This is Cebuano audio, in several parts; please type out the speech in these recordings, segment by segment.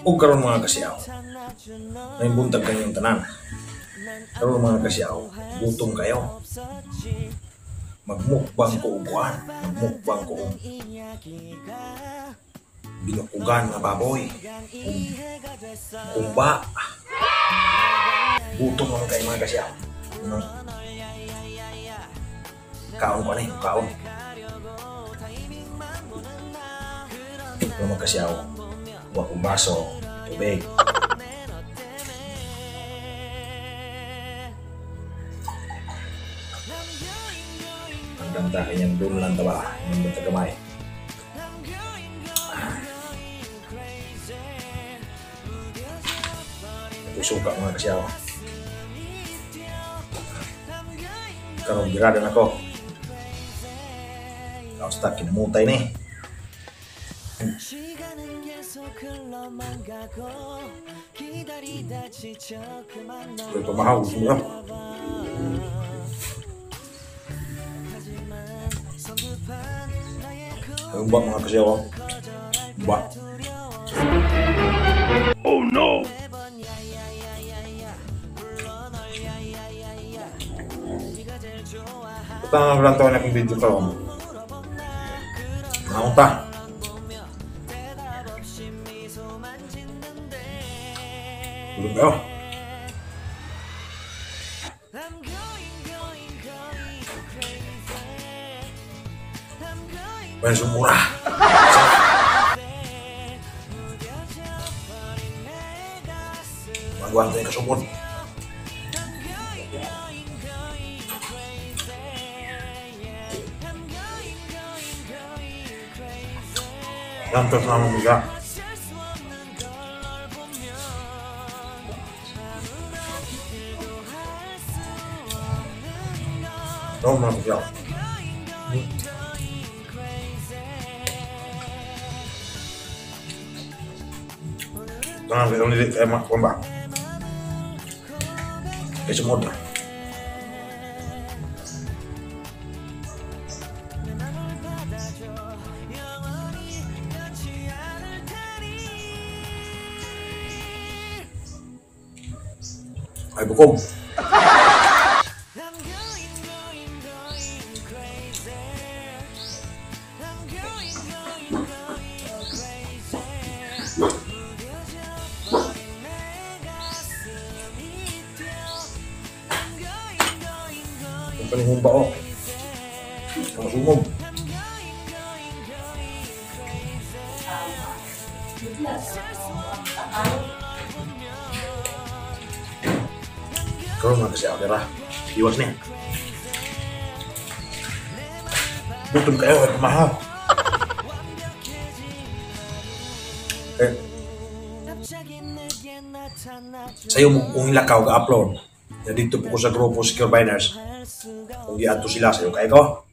Ug karon mga kasiyaw, may buntag kanyang tanan. Karon mga kasiyaw, gutom kayo. Magmukbang ko og kuan, magmukbang ko og binukugan nga baboy, ug humba. Gutom naman kayo mga kasiyaw. No? Kaon ko na eh, kaon. Pero mga kasiyaw, huwag kong baso, tubig. Ang ganda kanyang dunlan ta ba? Ang ganda gamay. Suka mga kasiyaw. Karon girada na ko. Basta kinamutay ni. Ito mahal gusto mo. Humba mga kasiyaw. Humba. Oh no! Ito ang lang na akong video karon. Naon ta? Tulog kayo. Pwede sumura. Magwanta yung kasumod. Lantas na akong biga. Ito mga biga. Ito na, ito nili kaya mga kumba. Kaya sumod na. Ay, bukog. Ang panihumba ko. Ang sumog. Karon mga kasi ako ra. Iwas niya. Gutom kayo at mahal. Eh. Sayo mo kung ilakaw ga-upload. Ya dito po ko sa grupo Secure Biners. Kung giadto sila sayo kay ko.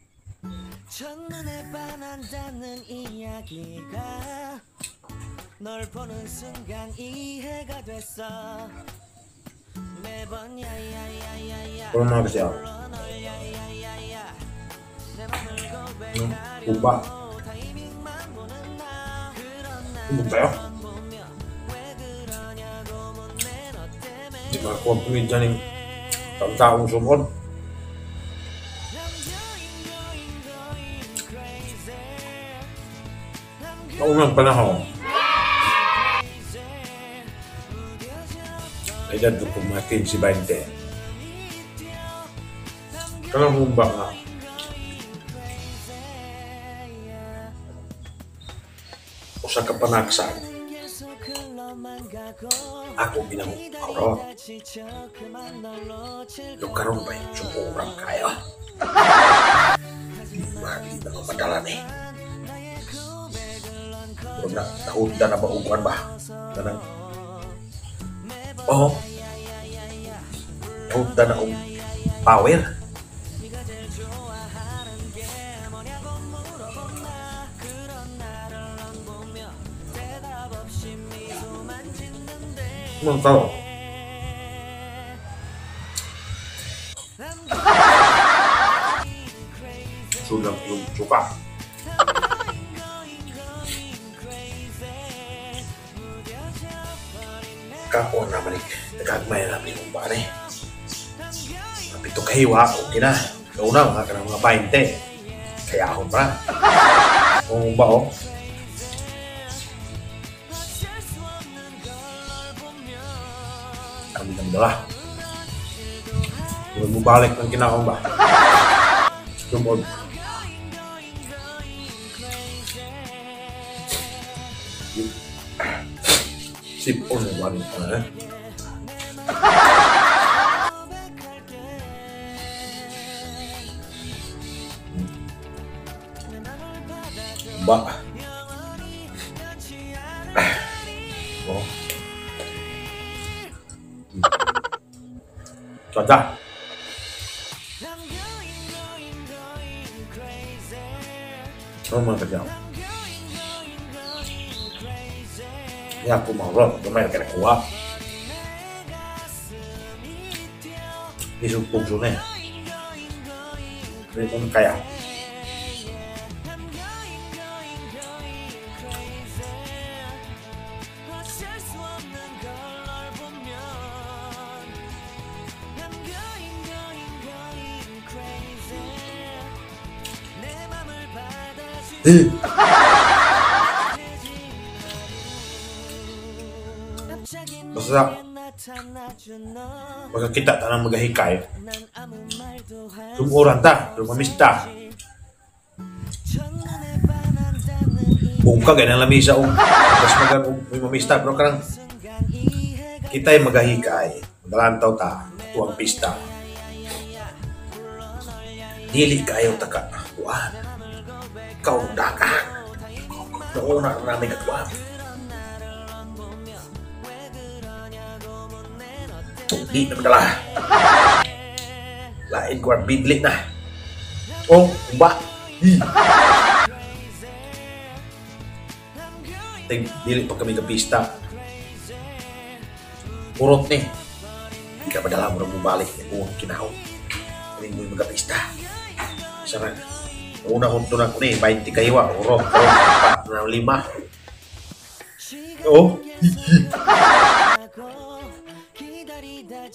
Pero mga kasi ako. Uba. Umba tayo. Hindi makakuha po dyan yung pagkaong sumod. Sa unang panahon, edad ko po mga 15-20. Kanang humba nga. Usa ka panagsan. Ako ginang aurot. Yung karon ba yung sumurang kaya? Di ba, di na madala ni. Pero na, nahulda na ba uguan ba? Ganang, oh, nahulda na og power. Mga tao. Sulang yung suka. Kaon naman eh. Nagagmay na namin kung paano eh. 7 kahiwa, okay na. Kauna, mga kanang mga 20. Kaya ako pa. Kung ba oh. Kami kami dala. Kung mubalik ng kinahong ba? Sumod. Sipon na ba nito eh? Ba. Oh. Sada. Ano mga kadyaw? Ya ako mahurot, gamay na kinakuha. Isugpog na eh. Pero kung kaya. Basta pagkakita ta ng magahikay, sumuran ta, sumamista. Bungkag ay ng lamisa o mas magan o may mamista, pero karang kita'y magahikay, magalantaw ta, tuwang pista. Dili kayo taka, kuan, kaundakan, nauna ang namin katuan. Di na madala. Lain ko ang bidli na. Oh, ba? Ting, dili pa kami kapista. Urot ni. Di ka madala mo na bumalik. Kung kinahon. Kaling mo'y magkapista. Sarang. Una kong tunak ko ni, 20 kahiwa. Urot. Urot. 4 na 5. Oh.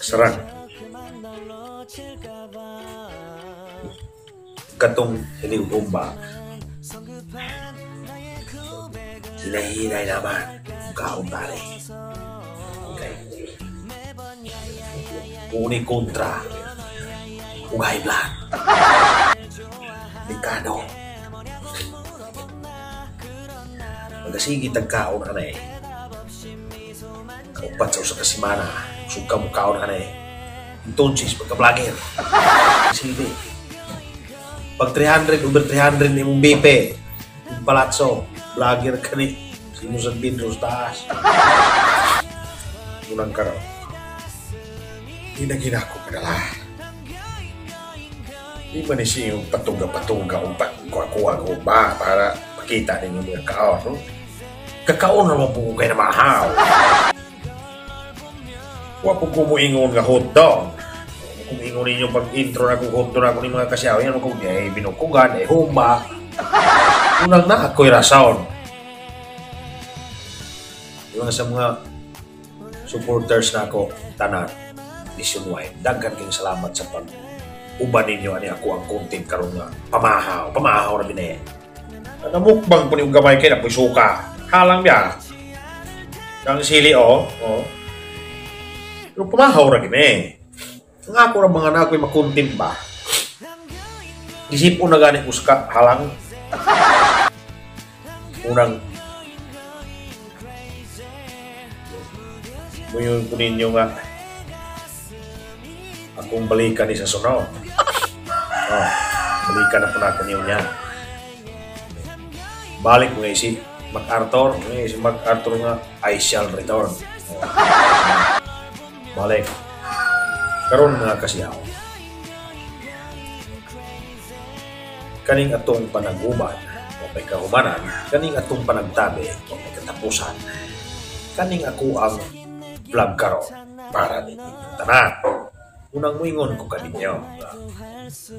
Sarang. Katong hinigumba. Hinahinay naman. Kaon tali. Okay. Uni kontra. Ugay blood. Delikado. Magasigi tagkaon ka na eh. Kaupat sa usa ka semana. Suka mo kaon ka na eh. Entonces, pagka-vlogger. Silbi. Pag 300 over 300 ni mong BP, yung palazzo, vlogger ka ni. Sino sa Pedro sa taas. Unang karaw. Hindi na ginako ka nala. Di ba ni siya yung patuga-patuga o kuha-kuha ko ba para makita ninyo mga kaon, no? Kakaon naman po kayo na mahaw. Wa po kumuingon nga hotdog. Kung ingon ninyo pag intro na kung hotdog na ako ni mga kasyaw, yan kung eh, binukugan, eh, humba. Unang na ako'y rason. Yung sa mga supporters na ako, tanan, nationwide, daghan kayong salamat sa pag uban ninyo ani ako ang content karon nga pamahaw, pamahaw na bine. Namukbang po niyong gamay kayo na po'y suka. Halang biya. Ang sili, oh. Oh. Pero pamahaw ra gini. Ang ako ra mga na ako'y makontent ba? Isipon na gani ko sa halang. Unang muyon ko ninyo nga akong balikan ni sa sunod. Oh, balikan na po na ako niyo niya. Balik mo nga si MacArthur. Ngayon si MacArthur nga, I shall return. Oh. Balik. Karon mga kasiyaw. Kaning atong panaguban, o may kahumanan, kaning atong panagtabi, o may katapusan. Kaning ako ang vlog karon para ninyo tanan. Unang muingon ko kaninyo.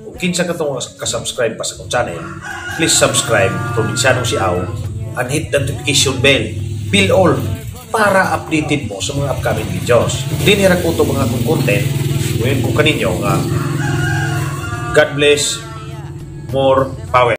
Kung kinsa ka tong kasubscribe pa sa akong channel, please subscribe Probinsyano Si Aw and hit the notification bell. Bill all para updated mo sa mga upcoming videos. Dinhi ra ko to mga akong content. Muingon ko kaninyo nga God bless, more power.